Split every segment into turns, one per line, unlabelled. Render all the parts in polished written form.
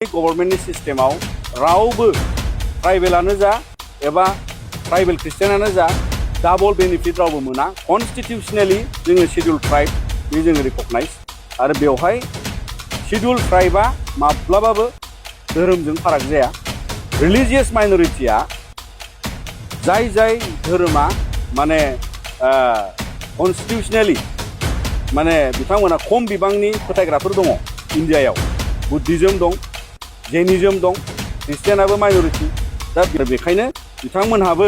गभर्नमेन्टनि सिस्टेमाव रावबो ट्राइबेलानो जा एबा ट्राइबेल ख्रिस्टियानानो जा डाबल बेनिफिट रावबो मोना। कन्स्टिटिउशनेलि जोङो शिड्युल ट्राइब बे जोङो रिकगनाइज आरो बेवहाय शिड्युल ट्राइबा माब्लाबाबो धोरोमजों फाराग जाया। रिलिजियस माइनरिटिया जाय धोरोमा माने कन्स्टिटिउशनेलि माने बिथांमोना खम बिबांनि फोथायग्राफोर दङ इन्डियायाव। बुद्धिज्म दं, जैनिज्म दं, ख्रिस्टियानाबो माइनरिटि। दा बेखायनो बिथांमोनहाबो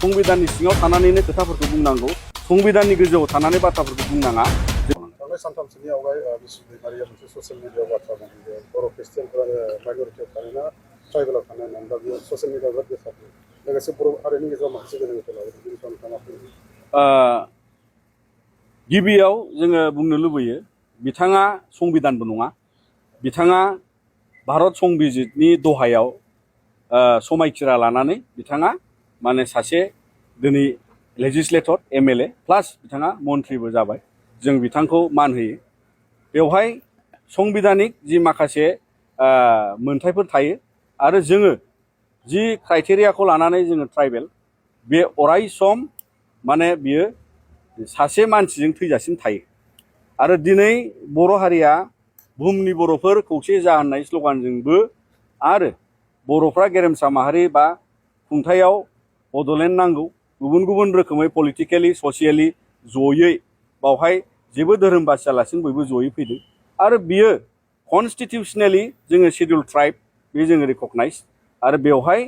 संबिधाननि सिङाव थानानैनो खोथाफोरखौ बुंनांगौ, संबिधाननि गोजौआव थानानै बाथ्राफोरखौ बुंनाङा।
थांनाय सानथामसोनि आवगाय बिश्वनारिया मोनसे ससियेल मिडियायाव बाथ्रा बुंदों बर' ख्रिस्टियानफोरा माइनरिटियाव थानाय ना ट्राइबेलाव थानाय होननानै दा बेयो ससियेल मिडियायाव बिराद गोसारदों। लोगोसे बर' हारिनि गेजेराव माखासे गोनो गोथो लाबोदों। बेनि सायाव नोंथाङा मा बुङो?
गिबियाव जोङो बुंनो लुबैयो बिथाङा संबिधानबो नङा। बिथाङा भारत संबिजितनि दहायाव समायखिरा लानानै बिथाङा माने सासे दिनै लेजिस्लेटर MLA प्लास बिथाङा मन्थ्रिबो जाबाय। जों बिथांखौ मान होयो। बेवहाय संबिधानिक जि माखासे मोनथायफोर थायो आरो जोङो जि क्राइटेरियाखौ लानानै जोङो ट्राइबेल बे अराय सम माने बियो सासे मानसिजों थैजासिम थायो। आरो दिनै बर' हारिया बुहुमनि बर'फोर खौसे जा होननाय स्लगानजोंबो आरो बर'फ्रा गेरेमसा माहारि बा खुंथायाव बड'लेण्ड नांगौ, गुबुन गुबुन रोखोमै पलिटिकेलि ससियेलि जयै बावहाय जेबो धोरोम बासियालासिनो बयबो जयै फैदों। आरो बियो कन्स्टिटिउशनेलि जोङो शिड्युल ट्राइब बे जोङो रिकगनाइज आरो बेवहाय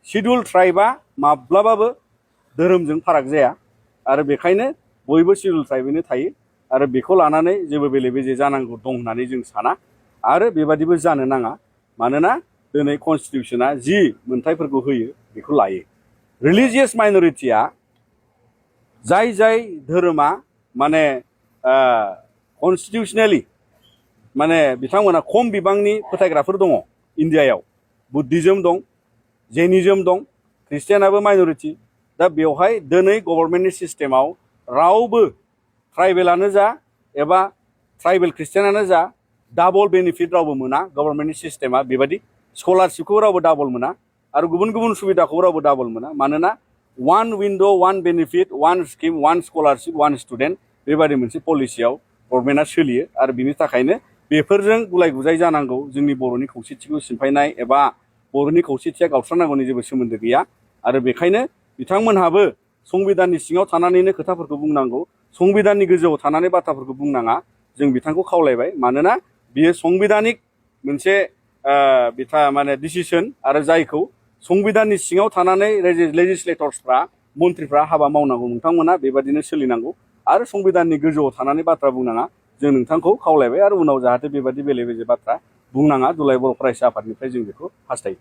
शिड्युल ट्राइबा माब्लाबाबो धोरोमजों फाराग जाया। आरो बेखायनो बयबो शिड्युल ट्राइबैनो थायो आरो बेखौ लानानै जेबो बेले बेजे जानांगौ दं होननानै जों साना आरो बेबादिबो जानो नाङा। मानोना दिनै कन्स्टिटिउशना जि मोनथायफोरखौ होयो बेखौ लायो। रिलिजियस माइनरिटिया जाय धोरोमा माने कन्स्टिटिउशनेलि माने बिथांमोना खम बिबांनि फोथायग्राफोर दङ इन्डियायाव। बुद्धिज्म दं, जैनिज्म दं, ख्रिस्टियानाबो माइनरिटि। दा बेवहाय दिनै गभर्नमेन्टनि सिस्टेमाव रावबो ट्राइबेलानो जा एबा ट्राइबेल ख्रिस्टियानानो जा डाबल बेनिफिट रावबो मोना। गभर्नमेन्टनि सिस्टेमा बेबायदि स्कलारशिपखौ रावबो डाबल मोना आरो गुबुन गुबुन सुबिदाखौ रावबो डाबल मोना। मानोना one wind' one benefit, one scheme, one scholarship, one student बेबादि मोनसे पलिसियाव गभर्नमेन्टआ सोलियो। आरो बिनि थाखायनो बेफोरजों गुलाय गुजाय जानांगौ जोंनि बर'नि खौसेथिखौ सिफायनाय एबा बर'नि खौसेथिया गावस्रानांगौनि जेबो सोमोन्दो गैया। आरो बेखायनो बिथांमोनहाबो संबिधाननि सिङाव थानानैनो खोथाफोरखौ बुंनांगौ, संबिधाननि गोजौआव थानानै बाथ्राफोरखौ बुंनाङा। जों बिथांखौ खावलायबाय। मानोना बियो संबिधानिक मोनसे बिथा माने डिसिसन आरो जायखौ संबिधाननि सिङाव थानानै लेजिस्लेटर्सफ्रा मन्थ्रिफ्रा हाबा मावनांगौ। नोंथांमोना बेबादिनो सोलिनांगौ आरो संबिधाननि गोजौआव थानानै बाथ्रा बुंनाङा। जों नोंथांखौ खावलायबाय आरो उनाव जाहाथे बेबादि बेले बेजे बाथ्रा बुंनाङा दुलाराय बर' फरायसा आफादनिफ्राय जों बेखौ हास्थायो।